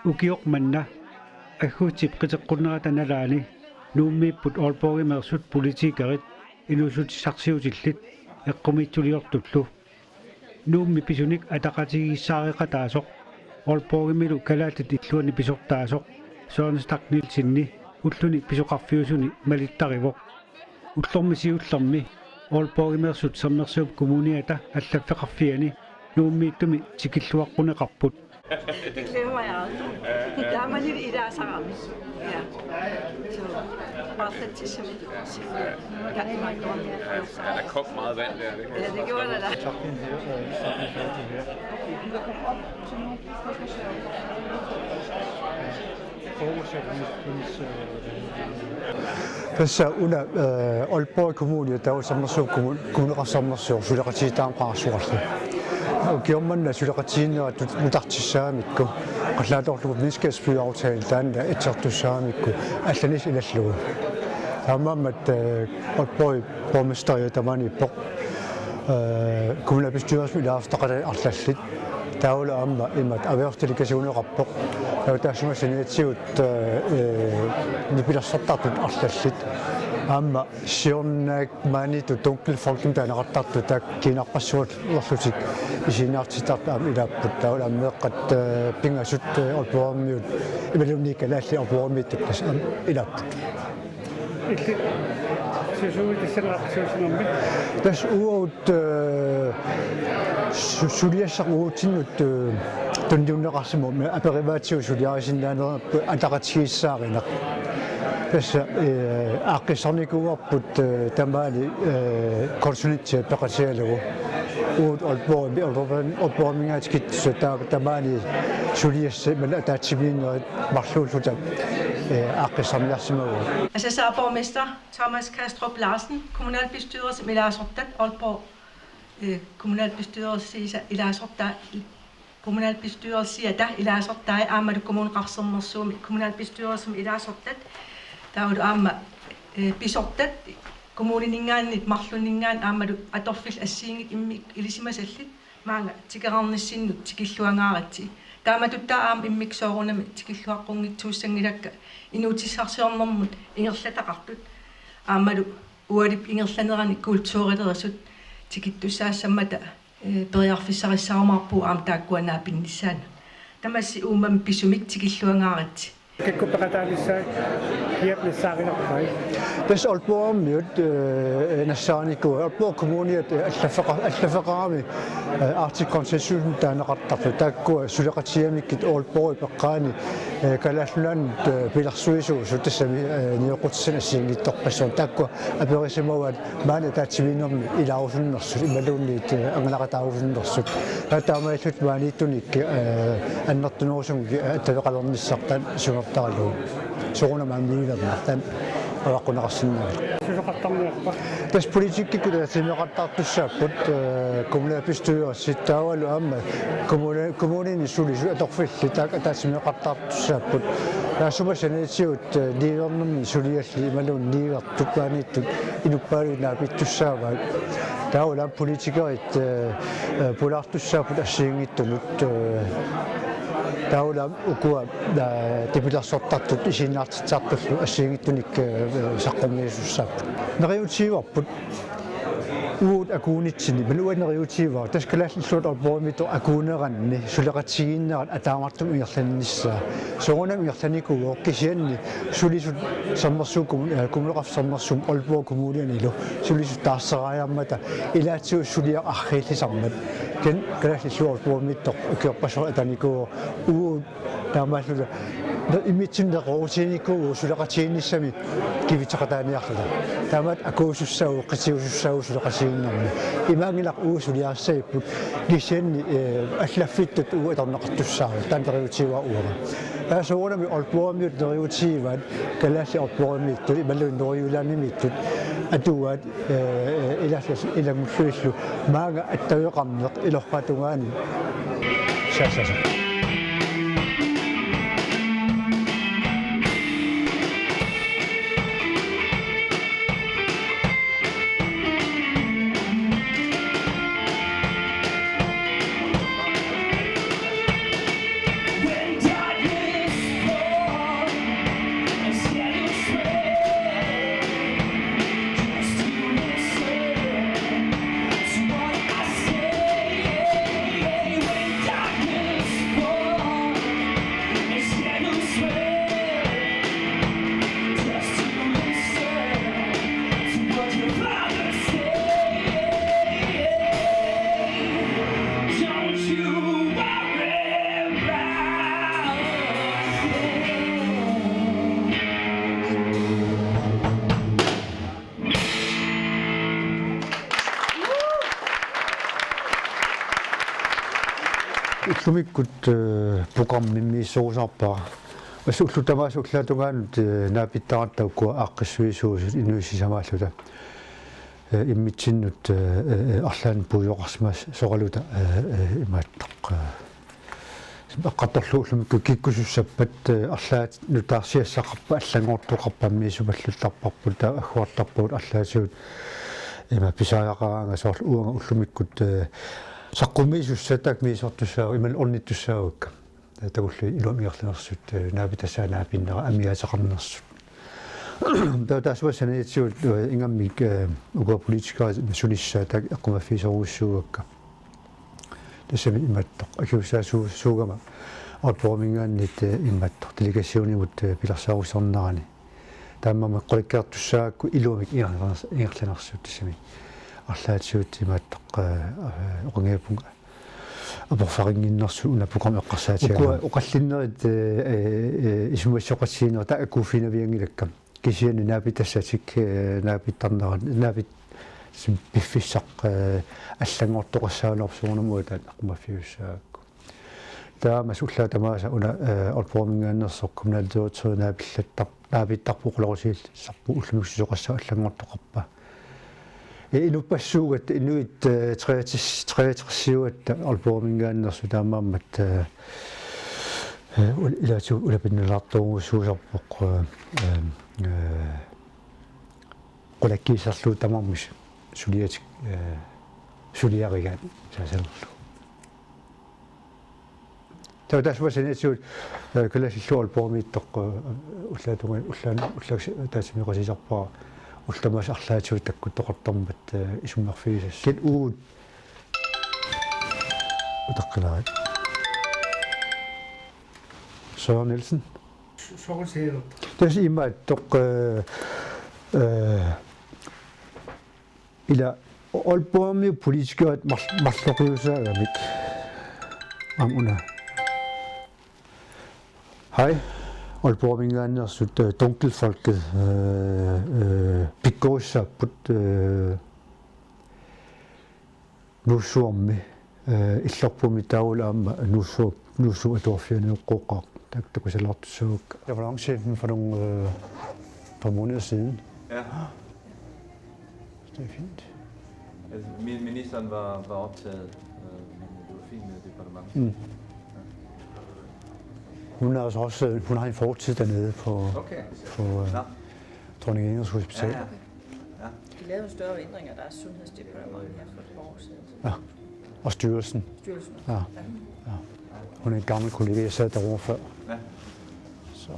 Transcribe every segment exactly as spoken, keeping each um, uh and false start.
Ukioq manna aggustip qiteqqunnerata nalaani Nuummiipput Aalborgimeersut politikerit inuussutissarsiutillit eqqumiitsuliortullu. Nuummi pisunik ataqatigiissaareqataasoq Aalborgimilu kalaallit illuanni pisortaasoq Søren Stach Nielsenip ulluni pisoqarfiusuni malittarivoq. Ullormi siullermi Aalborgimeersut Sermersuup Kommuniata allaffeqarfiani Nuummiittumi tikilluaqquneqarput. Det glemmer jeg aldrig. Taamani ilaasarami. Ja. Så, paarlatsissami. Ja, det var godt. Ja, der kom meget vand der, det kan jeg. Ja, det gjorde der da. Tassa una, eh, Aalborg Kommune, taava Sermersuup kommu-, Kommuneqarfik Sermersuup suleqatigiittaarneq qarasaarluni. Ukioq manna suleqatigiinnerat nutartissaammata, qallaatoorlugu venskabsbyaftalen taanna itsertussaammata, allanik ilallugu. Taamaammat, eh, Aalborg borgmesteri tamaaniippoq. Eh, kommunalbestyrelsimi ilaasortaqataat arlallit. Taavalu aamma imaat erhvervsdelegationeqarpoq. Taava taassuma saniatigut, eh, eh, nipilersortartut arlallit. Aamma siornaak maaniittut Dunkelfondimik taaneqartartut taakku kiinarpassuarlutik isiginnaartittartut aamma ilaapput. Taavalu aamma meeqqat, eh, pingasut, eh, Aalborgimiut imaluunniit kalaallit Aalborgimiittut tassa aamma ilaapput. Illit susuutit tassani aqqusiusinermi? Tassa uagut, eh, su-, suliassaq uagutsinnut, eh, tunniunneqarsimavoq aperivaatigut suliarisinnaanerput ataqatigiissaarineq. Tassa, eh, aaqqissornikuuarput, eh, tamaani, eh, konsulentia peqatigalugu. Uagut Aalborgimi, Aalborgimi, Aalborgiminngaanniit tikittussat taakku tamaani suliassat imaluunniit ataatsimiinnerit marluulluta, eh, aaqqissorniarsimavugut. Asasar borgmester Thomas Kastrup Larsen, kommunalbestyrelsimi ilaasortat, Aalborg, eh, kommunalbestyrelsimi ilaasortat, kommunalbestyrelsiata ilaasortai aammalu Kommuneqarfik Sermersuumi kommunalbestyrelsimi ilaasortat, taavalu aamma, eh, pisortat, kommunininngaanniit marlunninngaanniit aammalu atorfillit assigiinngitsut immikkut ilisimasallit, maanga tikeraarnissinnut tikilluangaaritsi. Taamatut taava aamma immikkut soorunami tikilluaqqunngitsuussanngilakka inuutissarsiornermut ingerlataqartut. Aammalu ualip ingerlanerani kulturilerisut tikittussaassammata, eh, periarfissarissarumaarpugut aamma taakkua naapinnissaannut. Tamassi uummami pisumik tikilluangaaritsi. Kikkut peqataanissaat kiap nassaarinerpai? Tassa Aalborgimiut, eh, nassaarinikuuaat. Aalborg Kommuniat, eh, allaffeqa-, allaffeqarami, eh, Arctic Consensus taaneqartartut. Taakkua suleqatigigamikku Aalborgip eqqaani, eh, Kalaallit Nunaannut, eh, pilersuisuusut tassami, eh, nioqqutissanik assigiinngitsorpassuarnik. Taakkua aperisimavaat maani ataatsimiinnermi ilaarusunnersut, imaluunniit, eh, angalaqataarusunnersut. Taava taamaalillutik maaniittunik, eh, annertunerusumik, eh, attaveqalernissartaa siunertaralugu. Soorunami aamma niuerneq taanna avaqqunneqarsinnaavoq. Susoqartarniarpa? Tassa politikkikkut ataatsimeeqattaartussaapput, eh, kommunalbestyrelsi taavalu aamma kommune-, kommunini sulisut atorfillit taakku ataatsimeeqattaartussaapput. Taassuma saniatigut, eh, niuernermi suliallit imaluunniit niuertut maaniittut inuppaaluit naapittussaavaat. Taavalu aamma politikerit, eh, eh, pulaartussaapput assigiinngitsunut, eh, taavalu aamma ukua, eh, nipilersortartut isiginnaartitsisartullu assigiinngitsunik, eh, saqqummiussaapput. Neriuutigivarput uagut akuunitsinni, imaluunniit neriuutigivara, tassa kalaallit illuat Aalborgimiittut akuuneranni suleqatigiinnerat ataavartumik ingerlannissaa. Soorunami ingerlanikuuvoq kisianni sulisut Sermersuup kommu-, eh, Kommuneqarfik Sermersuup Aalborg Kommunianilu sulisut taarseraajammata ilaatigut suliaq arriillisarmat. Kisianni kalaallit illuat Aalborgimiittut ukiorpassuit ataanikuuvoq uagut taamaalluta. Immitsinnut neqeroorutiginikuuvugut suleqatigiinnissamik kivitseqataaniarluta. Taamaattumik akuusussaavugut, qitiusussaavugut suleqatigiinnermi. Imaanngilaq uagut suliarissagipput kisianni, eh, allaffittut uagut atorneqartussaavugut. Taanna neriuutigivara uanga. Taava soorunami Aalborgimiut neriuutigivaat, kalaallit Aalborgimiittut, imaluunniit Nordjyllandimiittut, atugaat, eh, ilaallu ilanngullugillu maanga attaveqarneq ilorraap tungaanut saassasoq. Ullumikkut, eh, programmimmiissorusarpara. Assut ullut tamaasa ullaap tungaanut, eh, naapittaratta ukua aaqqissuisuusut inuit sisamaalluta. Eh, immitsinnut, eh, eh, eh, arlaannik puigoqarsimasaraluta, eh, eh, imaattoq, eh, eqqartorlugu ullumikkut kikkusussappat, eh, arlaat nutaarsiassaqarpat allanngortoqarpat ammiissumalluartarparput taava agguartarpugut arlaatigut ima pisariaqaraangat soorlu uanga ullumikkut, eh, saqqummiisussat taakku miisortussaavagut imaluunniit ornittussaavakka. Taava takullugit iluamik ingerlanersut, eh, naapitassaat naapinnera amigaataqarnersut. Taava taassuma saniatigut, eh, ingammik, eh, ukua politikerit sulissaat taakku eqqumaffigisorujussuuakka. Tassami imaattoq akisussaasuugama Aalborgiminngaanniit, eh, imaattoq delegationimut, eh, pilersaarusiornerani. Taamaammat qulakkeertussaagakku iluamik ingerlaners-, ingerlanersut tassami. Arlaatigut imaattoq, eh, eh, oqanngippunga aporfarinnginnersut una programmi eqqarsaatigalugu. Ukua oqallinnerit, eh, eh, eh, isumassioqatigiinnerat taakku akuuffiginavianngilakka. Kisianni naapitassatik, eh, naapittarnerat, naapit-, sim-, piffissaq, eh, allanngortoqassaanerput soorunami uagut taanna eqqumaffigisussaagakku. Taava assut ullaap tamaasa una, eh, Aalborgiminngaanneersoq kommunaldirektøri naapillattar-, naapittarpoq oqaloqatigiillisarput ullumikkut susoqassaaq allanngortoqarpa. Eh, inuppassuugatta inuit, eh, treogtres, treogtresiugatta Aalborgiminngaanneersut taamaammat, eh, eh, ul-, ilaatigut ulapinnalaartorujussuusarpoq, eh, eh, eh, qulakkiisarlugu tamarmik suliatik, eh, suliarigaat saasanerlugu. Taava taassuma saniatigut, eh, kalaallit Aalborgimiittoq, eh, ullaap tungaanut, ullaaq, ullaaq ataatsimiiqatigisarpara ullut tamaasa arlaatigut takkuttoqartarmat, eh, isummerfigisassat. Kit uut. Utaqqilarit. Søren Nielsen. Soorlu sianertoq. Tassa imaattoq, eh, eh, ila Aalborgimi politikerit mar-, marloqiusaagamik. Aamma una. Hej. Aalborgiminngaanneersut, eh, Dunkelfolket, eh, eh, pikkorissaapput, eh, Nuussuarmi, eh, Illorpummi taavalu aamma Nuussuup, Nuussuup atuarfiani eqqooqqaaq. Tak-, takusalaartussaavakka. Jeg var nok chefen for nogle, øh, par måneder siden. Ja. Det er fint. Altså, min-, ministeren var, var optaget, øh, men det var fint med departementet. Mm. Hun er altså også, øh, hun har en fortid dernede på, okay, på, øh, nå, Dronning Ingrids Hospital. Ja, ja. Ja. De lavede større ændringer af deres sundhedsdepartement her for et par år siden. Ja. Og styrelsen. Styrelsen. Ja. Ja. Ja. Hun er en gammel kollega. Jeg sad derovre før. Ja. Så.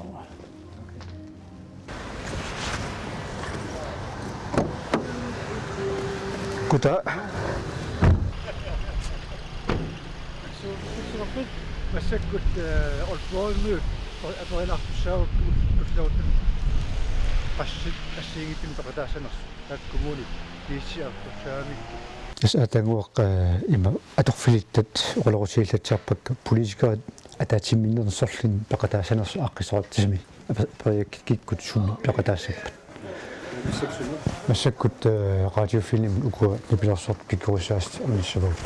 Goddag. Massakkut, øh, Aalborgimi aperilaartussaavakka ulluuttut qassit assigiinngitsunik peqataassanersut. Taakku kommunit kiissiartussaamik. Tassa aatannguaq, eh, ima atorfilittat oqaloqatigiillatsiarpakka politikerit ataatsimiinnersorluni peqataassanersut aaqqissoqartumi. Apa-, aperiakkikkut sumi peqataassappat. Massakkut, eh, radiofilmimut ukua nipilersortut pikkorissaasut ornissavagut.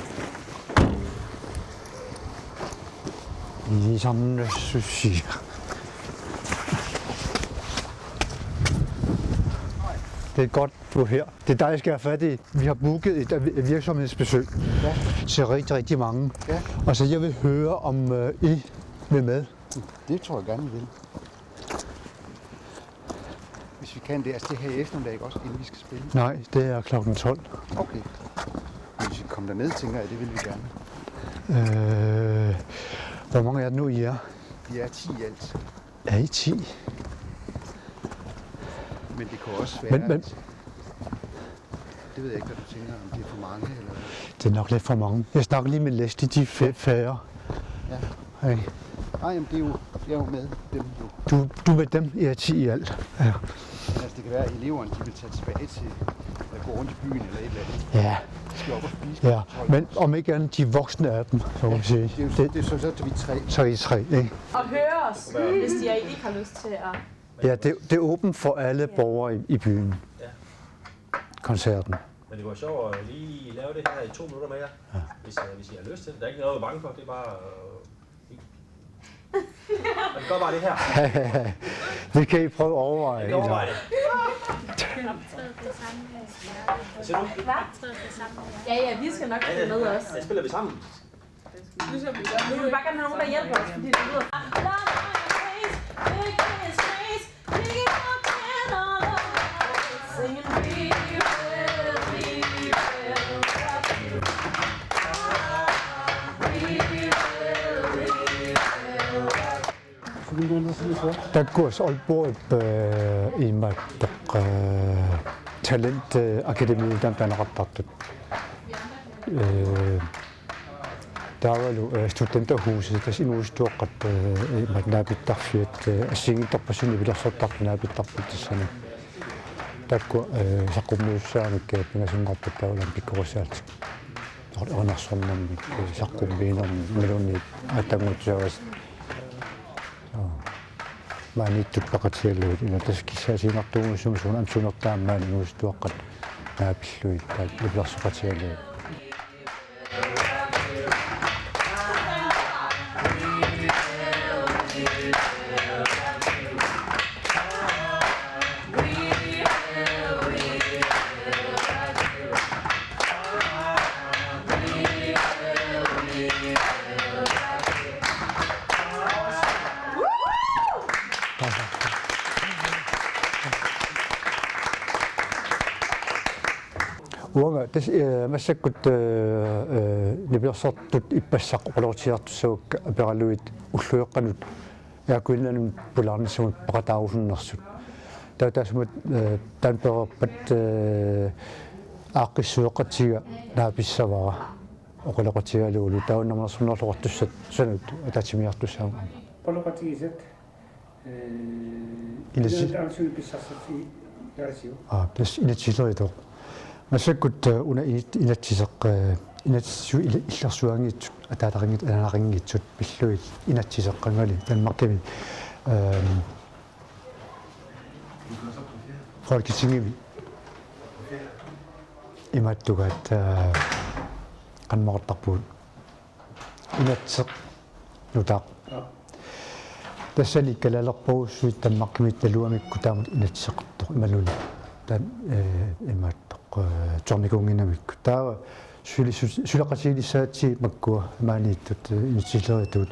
Ilisarnassusia. Det er godt, du er her. Det er dig, jeg skal have fat i. Vi har booket et ervi-, virksomhedsbesøg, ja, til rigtig, rigtig mange. Ja. Og så jeg vil høre, om, øh, I vil med. Det tror jeg gerne, I vil. Hvis vi kan det. Altså, det her i eftermiddag, ikke også, inden vi skal spille? Nej, det er klokken tolv. Okay. Men hvis vi kommer derned, tænker jeg, det vil vi gerne. Øh, hvor mange er det nu, I er? Vi er ti i alt. Er I ti? Men det kan også være, men, men, at, det ved jeg ikke, hvad du tænker, om det er for mange, eller hvad? Det er nok lidt for mange. Jeg snakker lige med Leslie, de er fe-, færre. Ja. Hey. Nej, jamen, det er jo, jeg er jo med dem, jo. Du, du er med dem? I er ti i alt. Ja. Men altså, det kan være, at eleverne, de vil tage tilbage til at gå rundt i byen eller et eller andet. Ja. De skal op og spise. Ja, men om ikke andet, de voksne af dem, så må man sige. Det er jo, det er så, så, så vi tre. Så er I tre, ikke? Og høre os, hvis de ikke har lyst til at... Ja, det, det er åbent for alle borgere i, i byen. Ja. Koncerten. Det var sjovt at lige lave det her i to minutter med jer, ja, hvis, øh, hvis I har lyst til det. Der er ikke noget at være bange for, det er bare... Øh, og det gør bare det her. Vi kan I prøve at overveje. Jeg overvejer det. Optræde det samme med jer. Hvad siger du? Optræde det samme med jer. Ja, ja, vi skal nok følge med også. Det spiller vi sammen. Vi vil bare gerne have nogen, der hjælper os, fordi det lyder... Taakku Aalborgip, øh, imaattoq, øh, talent, øh, akademiutaa taaneqartartut. Øh, taavalu, øh, studenterhuset, tassa inuusuttuaqqat, øh, imaattoq naapittarfiat, øh, assigiinngitsorpassuit nipilersortartut naapittarput tassani. Taakku, øh, saqqummiussaanik, øh, pingasunngorput taavalu pikkorissaallutik. Erinarsornermik, øh, saqqummiinermik, imaluunniit aatsaannguussavasi. Maaniittut peqatigalugit, ila tassa kissaatigiinnartuugussiuk suuna amsunertaa maani inuusuttuaqqat naapillugit taakku nipilersoqatigalugit. Uanga tassa, øh, massakkut, øh, øh, nipilersortut ippassaq oqaloqatigiartussavakka aperalugit ullueqqanut Air Greenlandimut pulaarnissamut peqataarusunnersut. Taava taassuma, øh, taanna pereerpat, øh, aaqqissueqatiga naapissavara oqaloqatigalugulu taava Namminersornerullutik Oqartussat sanatut ataatsimiittartussaammat. Oqaloqatigisat, øh, Ilasi- inatsisartut pissarsiffigigaatsigu. Aa, tassa inatsisilerisoq. Massakkut, øh, una init-, inatsiseq, øh, inatsisissuit il-, illersuanngitsut, ataataqanngitsut, ananaqanngitsut, pillugit inatsiseq qangali Danmarkimi, øh, Folketingimi imaattugaat, øh, qanoq oqartarpugut. Inatsiseq nutaaq. Tassani kalaalerpassuit Danmarkimiittut nalugamikku taamatut inatsiseqartoq imaluunniit taanna, øh, imaattoq, øh, tornikuunnginnamikku. Taava suli-, su-, suleqatigilissagatsigit makkua maaniittut, øh, inatsisilerituut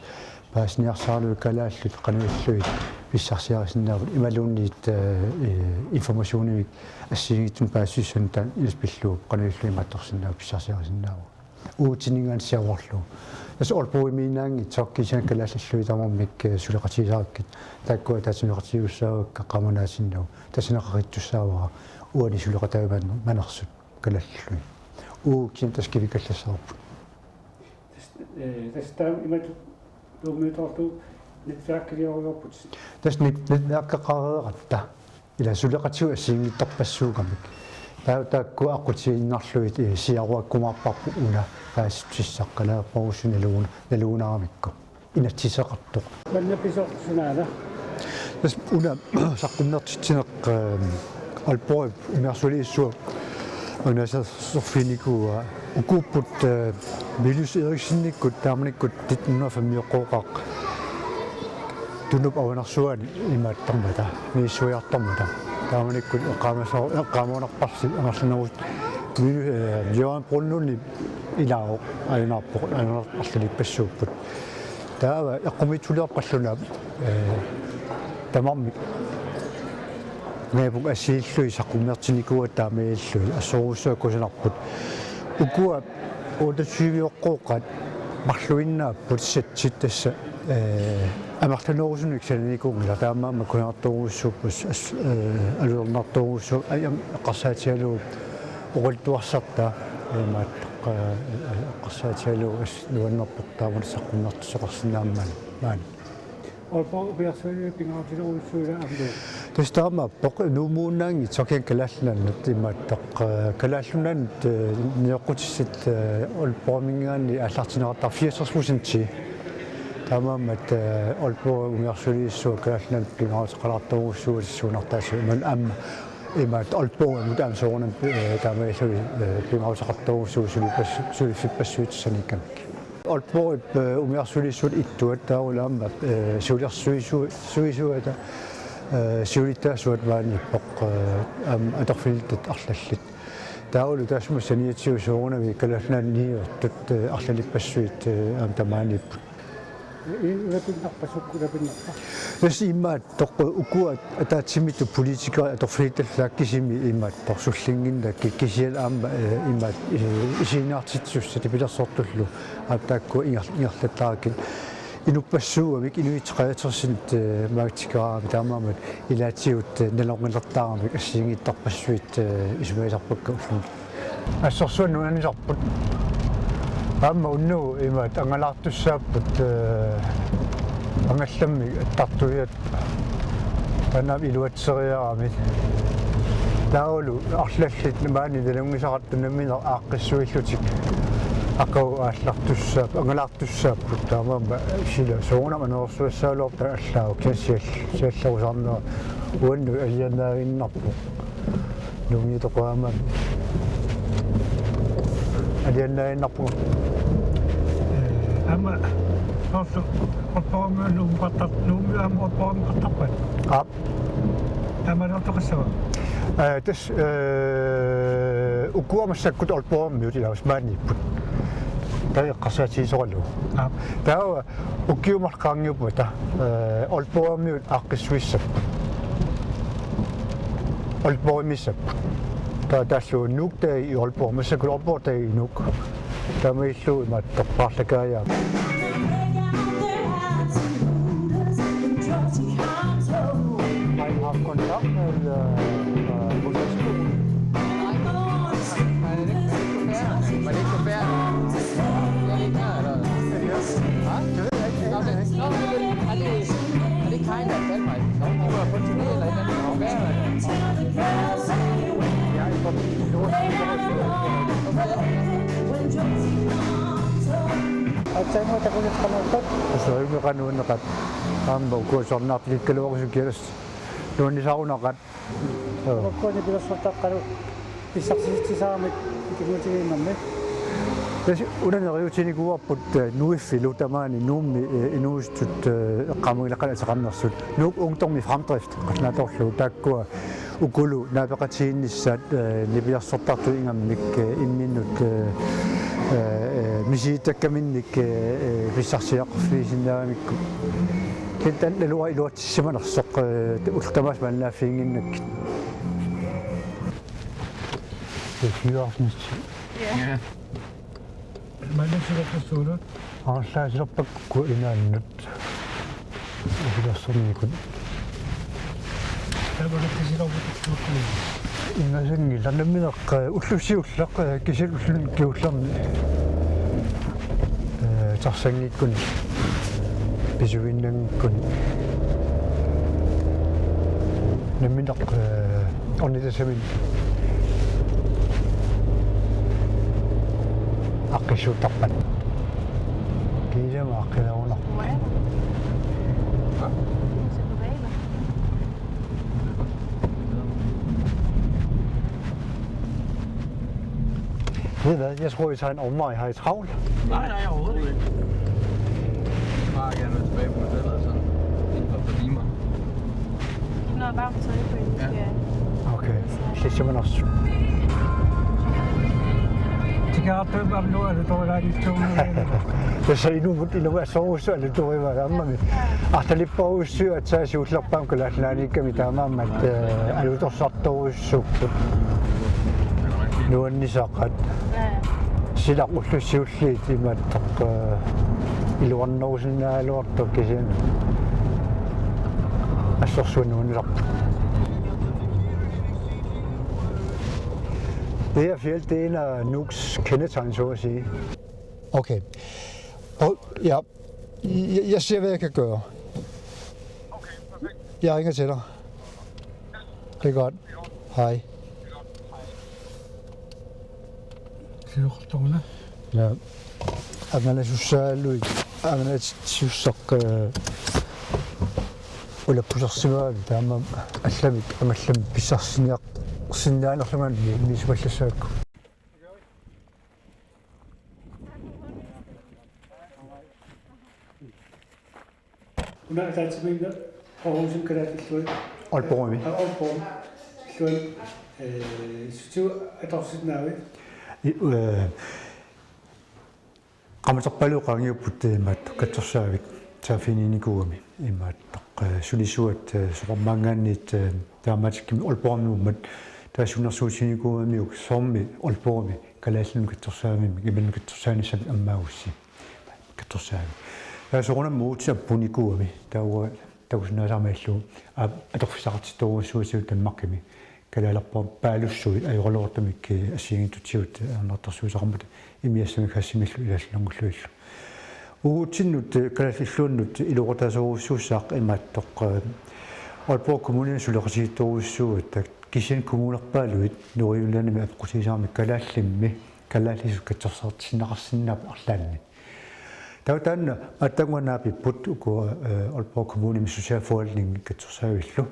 paasiniarsaralugit kalaallit qanoq illugit pissarsiarisinnaapput imaluunniit, øh, øh, informationivik assigiinngitsunik paasissunik taanna ilissi pillugu qanoq illugit imaattorsinnaapput pissarsiarisinnaapput. Uatsinnit siaruarlugu. Tassa Aalborgimiinnaanngitsoq kisianni kalaallillugit tamarmik, øh, suleqatigisarakkit. Taakku ataatsimeeqatigiissaavakka qaamanaasinnagu. Tassa neqeqqittussaavara uani suleqataavit manersut kalaallillugit. Uagut kisianni tassa kivikkallassavarput. Tassa, øh, tassa taama imatut Nuummiutoorlugu netværkiliorluarput. Tassa net-, netværkeqareeratta. Ila suleqatigut assigiinngitsorpassuugamik. Taava taakku aqqutigiinnarlugit, øh, siaruakkumaarparput una paasissutissaq kalaalerpassuit nalugun-, nalugunaaramikku. Inatsiseqartoq. Manna pisoq sunaana? Tassa una saqqummertitsineq, øh, Aalborgip umiarsualiissuaq anguniagarsorfiginikuuaa ukuupput, øh, Mylius Eriksenikkut taamanikkut nitten hundrede og fem-ioqqooqaaq Tunup avanarsuani imaattarmata, misissuiartarmata. Taamanikkut eqqaamasoo-, eqqaamanarparsi amerlanerusut Mylius, øh, Jørgen Brun Lundip ilaavoq ajunaarpoq, ajunaarpallalipassuupput. Taava eqqumiitsuliorpalluna, øh, tamarmik naapik assiillugit saqqummertinikuuaat taamaalillugit assorujussuaq kusanarput. Ukua otteogtyve-oqqooqaat marluinnaapput setsit tassa, øh, amerlanerusunik sananikuunngillat taamaammat kusanartorujussuupput as-, as-, øh, alutornartorujussuupput ajam eqqarsaatigalugu oqaluttuassartaa imaattoq, øh, eqqarsaatigalugu as-, nuannerpoq taamatut saqqummertussuseqarsinnaammat maani. Aalborg umiarsualiit pingaarutilerujussuit aamma. Tassa taamaappoq Nuummuunnaanngitsoq kisianni Kalaallit Nunaannut imaattoq, øh, Kalaallit Nunaannut, øh, nioqqutissat, øh, Aalborgiminngaanniit aallartinneqartarput fireogtres procenti. Taamaammat, øh, Aalborg umiarsualiissuaq Kalaallit Nunaannut pingaaruteqalaartorujussuuvoq suunartaasut imaluunniit aamma Imaattoq Aalborgimut aamma soorunami, eh, taamaalilluni, eh, pingaaruteqartorujussuuvoq suliffas-, suliffippassuit tassaniikkamik. Aalborgip, eh, umiarsualiissuata ittuat taavalu aamma, eh, siulersuisu-, suisuata, eh, siulittaasuata maaniippoq, eh, aamma atorfilittat arlallit. Taavalu taassuma saniatigut soorunami Kalaallit Nunaanni niuertut, eh, arlalippassuit, eh, aamma tamaaniipput. Ulapinnarpa, sukkulapinnarpa? Tassa imaattoq ukua ataatsimiittut politikerit atorfilittallu kisimi imaattoq sullinnginnakku kisianni aamma, eh, imaat, eh, isiginnaartitsisussat nipilersortullu aamma taakku inger-, ingerlattarakkit inuppassuugamik inuit treogtresinit, eh, maatsikkaarami taamaammat ilaatigut, eh, nalornilertaramik assigiinngitsorpassuit, eh, isumagisarpakka ullumi. Assorsuaq nuannisarput. Aamma unnugu imaat angalaartussaapput, eh, angallammik attartuiat taanna iluatseriarami. Taavalu arlallit maani nalunngisaqartut nammineq aaqqissuillutik aqagu aallartussaapput, angalaartussaapput taamaammat sila soorunami anorersugassagaluarpoq allaavoq kisianni sial-, siallerusaarnera uannut alianaaginnarpoq. Nuunngitoqaama. Alianaaginnarpunga. Eh, aamma soorlu Aalborgimi Nuummi qartar-, Nuummi aamma Aalborgimi qartarpat? Aap. Taamaaliortoqassava? Eh, tassa, eh, ukua massakkut Aalborgimiut ilaasa maaniipput. Taava eqqarsaatigisoralugu. Aap. Taava ukiut marluk qaangiuppata, eh, Aalborgimiut aaqqissuissapput. Aalborgimiissapput. Taava taallugu Nuuk Day i Aalborg, massakkut Aalborg Day i Nuuk. Taamaalillugu imaattoq paarlakaajaat. Har I haft kontakt med, øh, øh, på Facebook? Nej. Er det ikke, er det ikke forfærdeligt? Var det ikke forfærdeligt? Det er ikke her, eller? Hva? Det ved jeg ikke. Nå, men, nå, men, er det, er det ikke hende, der har kaldt mig? Nå, hun var på turné eller et eller andet. Hvad er det? Jeg er på min tur. Aatsaannguaq takuneqarnerpat? Tassa ajunngilaq nuanneqaaq. Aamma ukua sornaartikikkaluarusu kialast. Nuannisarunaqaaq. Joo. Ukua nipilersortaqqalu pissarsisitsisaramik ikimuutigiinnarmi. Tassa una neriuutinikuuarput, eh, nuiffilu tamaani Nuummi, eh, inuusuttut, eh, eqqaamanngilakka ateqarnersut. Nuuk Ungdom i Fremdrift, qallunaatoorlugu taakkua ukulu naapeqatigiinnissaat, eh, nipilersortartut ingammik, eh, imminnut, eh, eh, eh, misilittakkaminnit, eh, eh, pissarsiaqarfigisinnaagamikku. Kisianni taanna naluara iluatsissimanersoq, eh, ullut tamaasa malinnaaffiginnginnakkit. Det er fire afsnit. Ja. Malinnaaffigineqassuugut. Arlaasilerpakka inaannut. Ukilersornikut. Taava nakkisilerput. Ingasanngilaq nammineq, eh, ulloq siulleq, eh, kisianni ulluni kingullerni. Eh, tarsanngikkuni. Pisuinnanngikkuni. Nammineq, eh, ornitassaminik. Aaqqissuuttarpat. Kiisami aaqqilerunarpoq. Ved I hvad? Jeg tror, vi tager en omvej. Har I travlt? Nej, nej, overhovedet ikke. Jeg vil bare gerne være tilbage på hotellet sådan inden for et par timer. Ikke noget varmt tøj på, I skal. Okay. Sissumanarsu. Tikeraartuinnarlugu alutorilaarnissuunga. Tassa inummut inummut assorujussuaq alutorivaat aammami. Arlalipparujussuit aatsaat siullerpaamik Kalaallit Nunaanniikkami taamaammat, eh, alutorsartorujussuupput. Nuannisaqaat. Silaq ullut siulliit imaattoq, eh, iluarnerusinnaagaluartoq kisianni. Assorsuaq nuannisarpoq. Det her felt, det er en af Nuuks kendetegn, så at sige. Okay. Prøv, ja. Jeg, jeg ser, hvad jeg kan gøre. Jeg ringer til dig. Det er godt. Hej. Siuqartoruna. Ja. Angalasussaaluit, angalassussaq, eh, ulappusersimagami taama allamik angallamik pissarsiniaq-, Sinnaanerlunga ni-, niisupallassavakku. Una ataatsimiinneq Aarhusimi kalaallit illuat. Aalborgimi. Aa, Aalborgimi. Illuat, eh, sutigut atorsinnaaviuk? I-, eh, Qaammaterpaaluit qaangiupput imaattoq katsorsaavik saaffiginnikuugami imaattoq, eh, sulisuat, eh, soqarmaanngaanniit, eh, taamaatikkami Aalborgimiummat taava sunnersuutiginikuugamiuk soormi Aalborgimi kalaallinut katsorsaavimmi imaluunniit katsorsaanissamik ammaagussi katsorsaavik. Taava soorunami uagut appunikuugami taava takusinnaasarami illu aap atorfissaqartittorujussuusiuk Danmarkimi. Kalaalerpaalussuit ajoraluartumik assigiinngitsutigut ajornartorsiuteqarmata imigassamik Hassimillu ilaallunngullugillu. Uagutsinnut kalaallit illuannut iluaqutaasorujussuussaaq imaattoq, eh, Aalborg Kommunimi suleqatigiittorujussuugatta kisianni kommunerpaaluit Nordjyllandimi apeqqutigisarami kalaallimmi kalaallisut katsorsaartitsineqarsinnaapput arlaanni. Taava taanna aatsaannguaq naapipput ukua, eh, Aalborg Kommunimi socialforvaltningi katsorsaavillu.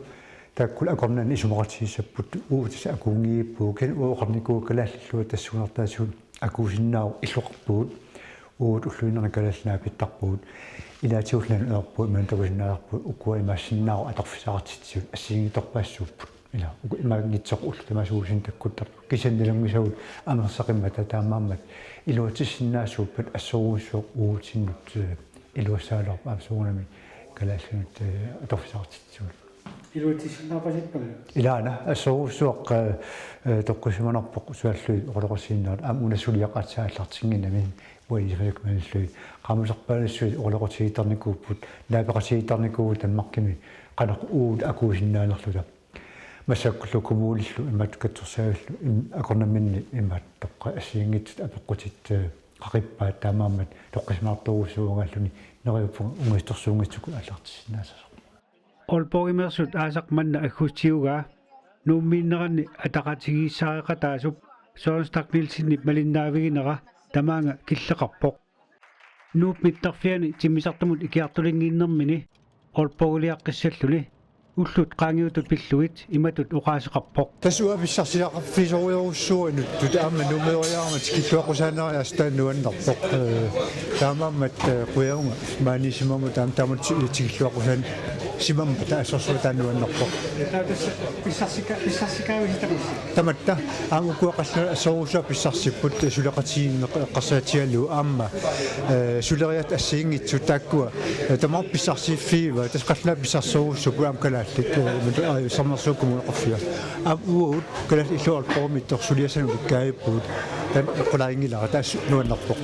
Taakkulu akornanni isumaqatigiissapput uagut tassa akuunngivipput kisianni uagut oqarnikuuvugut kalaallit illuat tassuunartaatigut akuusinnaavoq illoqarpugut. Uagut ulluinnarni kalaallit naapittarpugut. Ilaatigullu ajorpugut imaanngitsoq takusinnaasarpugut ukua imaassinnaavoq atorfissaqartitsigut assigiinngitsorpassuupput. Ila, uku imaanngitsoq ullut tamaasa uagut takkuttarput. Kisianni nalunngisagut amersaqimmata taamaammat iluatsissinnaasuuppat assorujussuaq uagutsinnut, eh, iluassagaluarpoq aamma soorunami kalaallinut, eh, atorfissaqartitsigut. Iluatsissinnaapasippagu? Ilaana, assorujussuaq, eh, eh, toqqissisimanarpoq suaallugit oqaloqatigiinnerat aamma una suliaq aatsaat aallartinnginnami uani isifasakmalillui. Qaammaterpaalussuit oqaloqatigiittarnikuupput, naapeqatigiittarnikuuvugut Danmarkimi qanoq uagut akuusinnaanerluta. Massakkullu kommunillu imaattoq katsorsaavillu im-, akornamminni imaattoq assigiinngitsut apeqqutit, eh, qaqippaat taamaammat toqqissisimanartorujussuugaluarluni neriuppunga ungasissorsuunngitsukkut aallartissinnaasasoq. Aalborgimeersut aasaq manna aggustip ukaa Nuummiinneranni ataqatigiissaariaqataasup Søren Stach Nielsenip malinnaaviginera tamaanga killeqarpoq. Nuup mittarfiani timmisartumut ikiartulinnginnermini Aalborgiliaqqissalluni ullut qaangiutut pillugit imatut oqaaseqarpoq. Tassa uanga pissarsiaqarfigisorujussuuara inuttut aamma Nuummeeriarama tikilluaqqusaaneq aamma taanna nuannerpoq. Eh, taamaammat, eh, qujanaq maaniissimamut aamma taamatut ti-, tikilluaqqusaansimammat taava assorsuaq taanna nuannerpoq. Taava tassa pissarsika-, pissarsikaavissi tamassi? Tamatta aamma ukua qallunaat assorujussuaq pissarsipput suleqatigiinneq eqqarsaatigalugu aamma, eh, suleriaaseq assigiinngitsoq taakkua, eh, tamaasa pissarsiiffigivaat tassa qallunaat pissarsisorujussuupput aamma kalaallit, eh, imatut, eh, Sermersuup Kommuneqarfia. Aamma uagut kalaallit illuat Aalborgimiittoq suliassanut ulikkaavippugut taanna eqqulaarinngilara tassa nuannerpoq.